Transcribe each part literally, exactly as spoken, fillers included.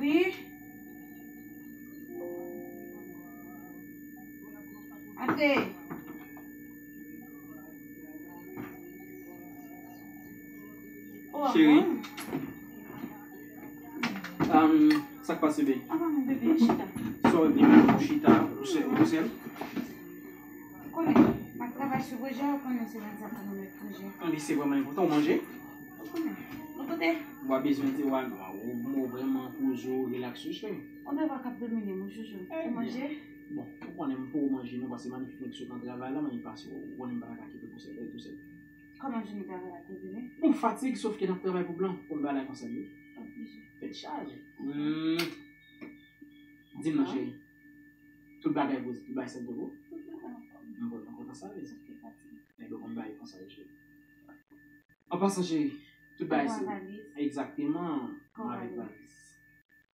Wi. Antre. Oh, cheri. Bon. Um, sa k pase, bebe? Apa, mon bebe, chita. Sa w vle pou chita, ou sèl, ou sèl? Ou konnen, m ap travay sou pwojè, ou konnen se lè sa pou nou met pwojè. Ann, li se vrèman enpòtan, ou manje? Ou konnen. Nou kote? Mwen bezwen di, wa, wa, ou, ou vrèman poze w, relax, wi, cheri. Ou dwe pa k ap domine m, wi, chouchou. Ou manje? Bon, ou konnen m pou manje, non, paske m annik fenk sot nan travay la, m annik pase, ou konnen m pa ta ka kite pou sèl, tou sèl. Kòman jounen travay la te vini? Bon, fatig, sòf ke n ap travay pou blan, konn bagay konsa ye. Oblije. Tèt chaje. Hmm. Di m non, cheri. Tout bagay poze, tout bagay sèt de gou. Tout bagay anfòm. M kontan, m kontan sa, wi. Sòf ke fatig. Nèg yo konn bagay konsa, wi, cheri. An pasan, cheri, tout bagay se. Egzakteman. Kòman valiz?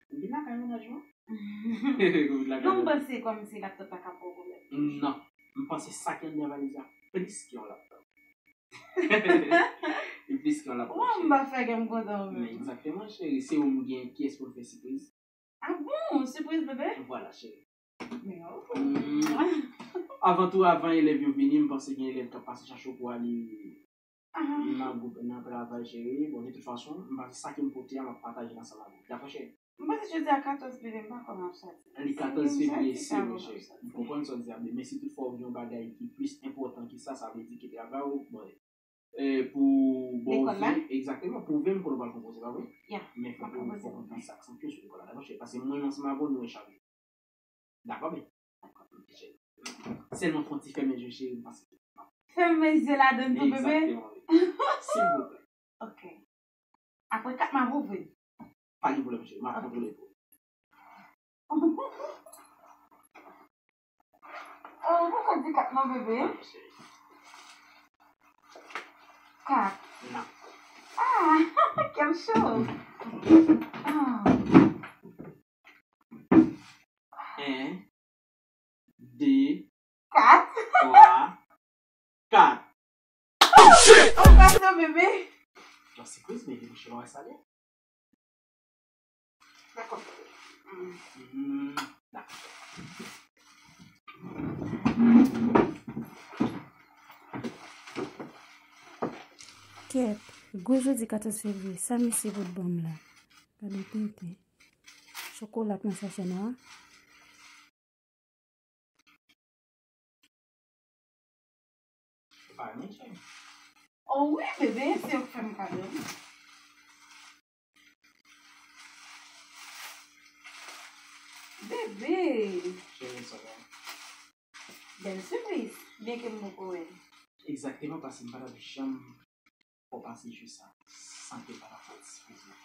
Ou vin lakay mennaj mwen? Ou vin lakay mennaj mwen? Non, m panse kòmsi laptop la ka ba w pwoblèm. Non. M panse sa ki anndan valiz la plis ke yon laptop. Li plis ke yon laptop, cheri. Bon, m pa fè kè m kontan, men. Men egzakteman, cheri. Se ou m gen, kiyès pou l fè sipriz? Ah bon? Sipriz, bebe? Vwala, cheri. Men, oh. Hmm. Avan tou, avan elèv yo vini, m panse gen elèv k ap pase chache w pou ale nan gwoup, nan travay, cheri. Bon, de tout fason, m panse sa ke m pote a, m ap pataje l ansanm avè w. Dakò, cheri? M panse jodi a katòz fevriye, m pa kwè m ap sòti. Li katòz fevriye, se vre, cheri. M konprann sa w di a, men si toutfwa w gen yon bagay ki plis enpòtan ke sa, sa vle di ke travay ou, bon, eh, pou ba w ven, egzakteman, pou ven m konnen w pral konpoze, pa vre? Ya. Men fòk ou, fòk ou plis aksantiye sou lekòl la, dakò, cheri? Paske mwen menm ansanm avè w, nou enchave. Dakò, men. Sèlman fè yon ti fèmen je, cheri, paske. Fèmen je ladann tou, bebe. Egzakteman, wi. Silvouplè. Ok. Apre kat m ap ouvri. Pa gen pwoblèm, cheri. M ap kontwole pou ou. Oh, ou poko di kat non, bebe. Kat. Non. Ah, kè m cho. Ah. En, de, kat, twa, kat. Oh, shit! Ou pa sa, bebe? Yon sipriz, men li mouche lò sa li. Dakò. Mm, dakò. Kèt, gwo jodi katòz fevriye, sa misye pot ban m la? Gade tenten. Chokola k nan sachè nwa a. Pa renmen cheri. Oh wi, bebe, se yo k fè m kado. Bebe. Cheri, sa va? Bèl sipriz, byen ke m poko wè l. Egzakteman, paske m pa t ap janm fè w pase jou sa san ke l pa ta fè w sipriz la.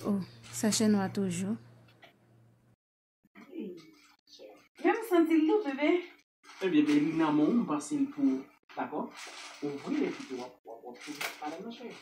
Oh, sachè nwa toujou. Men m santi l tou, bebe. Ebyen, men li nan men w, m pase l pou ou, dakò? Ouvri l epi tou w ap, w ap, w ap ouvri ak madanm nan, cheri.